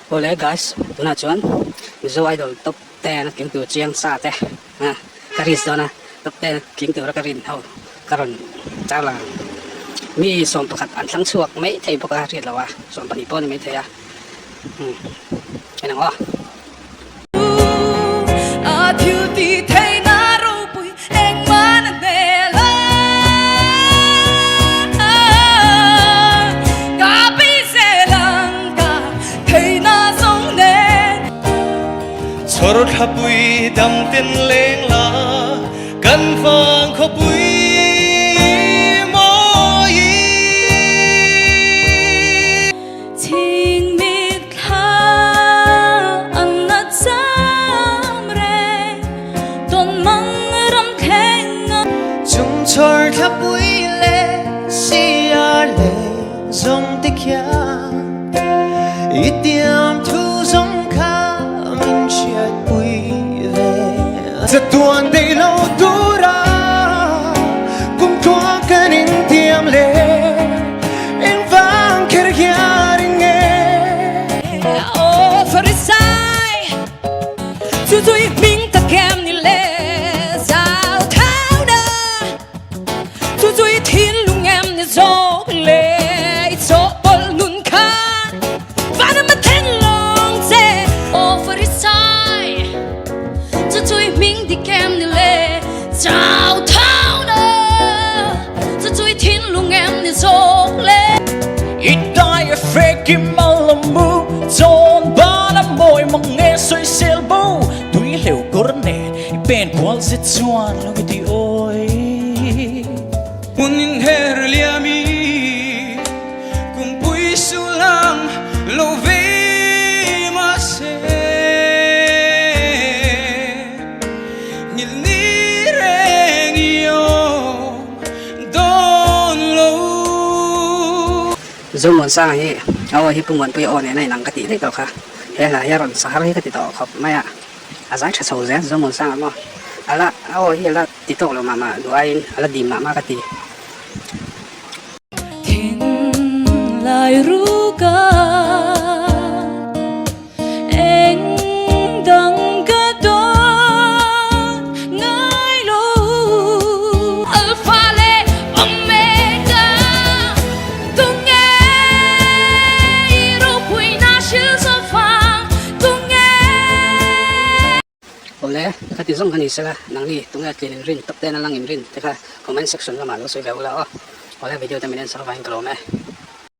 Awle guys, tunah chuan Mizo Idol top ten a tling tur chiang sa te ka risk dawn a, top ten a tling tura ka rin ho ka rawn tarlang ang. Mi 11 an thlang chhuak mai thei bawk a, hriat lo a, 12 pawh a ni mai thei a, umm en ang aw. Chhawrthlapui damten leng la kan vang khawpui mawi. Chhingmit thla an na cham reng tawn mang ram thleng a. Chung chhawrthlapui leh siar leh zawng te khian i tiam thu zawng kha min hriatpui ve. Chatuan daih lo tura kum tluang kan intiam leh engvang kher hian in nge. Aw Farisai, chu chu i hming tak em ni le zau thau na, chu chu i thinlung em ni zawk le i chawhpawlh nun kha vanram a then lawng che. Aw Farisai, chu chu i hming dik em ni le zau thau na, chu chu i thinlung em ni zawk le. I dai a hre kim a la mu Zawn ban a mawi mang nge sawisel bo Tui hleuh kawr nen i pen kual zet chuan lo i ti awi. Hmun in her liam i kumpui sulang lo vei mahse Nghilh ni reng i awm dawn lo. Zomuansanga hi a aw hi Pu Muanpuia aw nena inang ka tih daih tawh kha. He hla hi a rawn sahar hi ka ti tawh khawp mai a, a zai tha chho zel Zomuansanga maw a la a aw hi a la ti tawk lo mah mah duh aiin a la dim mah mah ka ti. Thinlai ruka eng dang ka dawn ngai lo. Alpha leh Omega tunge i ropuina hril zawfang tunge. Awle, ka ti zawng kha ni sela, nangni tunge tlin inrin top ten a lang inrin te kha comment section lamah lo sawi ve ula aw. Awle video te min en sak avangin ka lawm e.